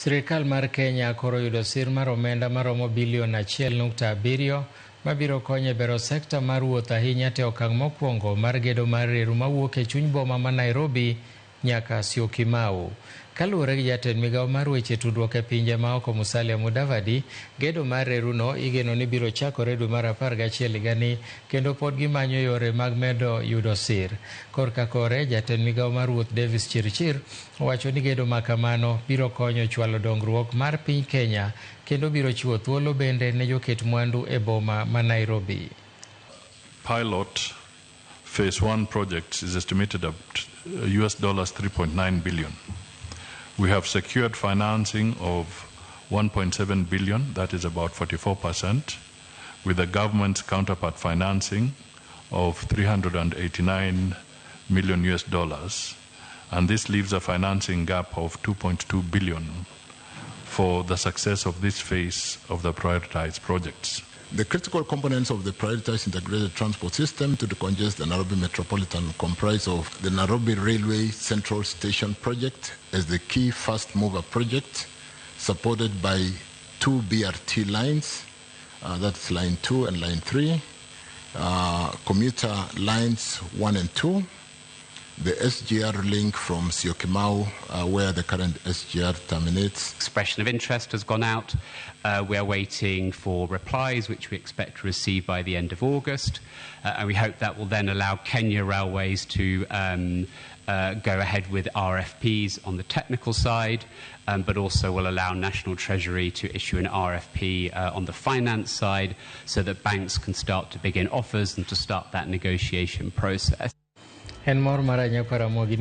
Sirikal mar Kenya koro yudo sir mar omenda maromo bilion 1.7 mabiro konyo e bero sekta mar wuoth, ahinya te okang' mokwongo mar gedo mar reru mawuok e chuny boma ma Nairobi nyaka Syokimau. Kaluwore gi jatend migawo mar weche tudruok e pinje maoko, Musalia Mudavadi, gedo mar reruno igeno ni biro chakore dwe mar 11 higani, kendo pod gimanyo yore mag medo yudo sir. Korka kore, jatend migawo mar wuoth Davis Chirchir owacho ni gedo ma kamano biro konyo chwalo dongruok mar piny Kenya kendo biro chiwo thuolo bende ne joket mwandu e boma ma Nairobi. Pilot phase 1 project is estimated at US dollars 3.9 billion. We have secured financing of 1.7 billion, that is about 44%, with the government's counterpart financing of 389 million US dollars. And this leaves a financing gap of 2.2 billion for the success of this phase of the prioritized projects. The critical components of the prioritized integrated transport system to decongest the Nairobi metropolitan comprise of the Nairobi Railway Central Station project as the key fast mover project, supported by two BRT lines, that's line 2 and line 3, commuter lines 1 and 2, the SGR link from Syokimau, where the current SGR terminates. Expression of interest has gone out. We are waiting for replies, which we expect to receive by the end of August. And we hope that will then allow Kenya Railways to go ahead with RFPs on the technical side, but also will allow National Treasury to issue an RFP on the finance side so that banks can start to begin offers and to start that negotiation process. En mor mar Anyakwa Ramogi.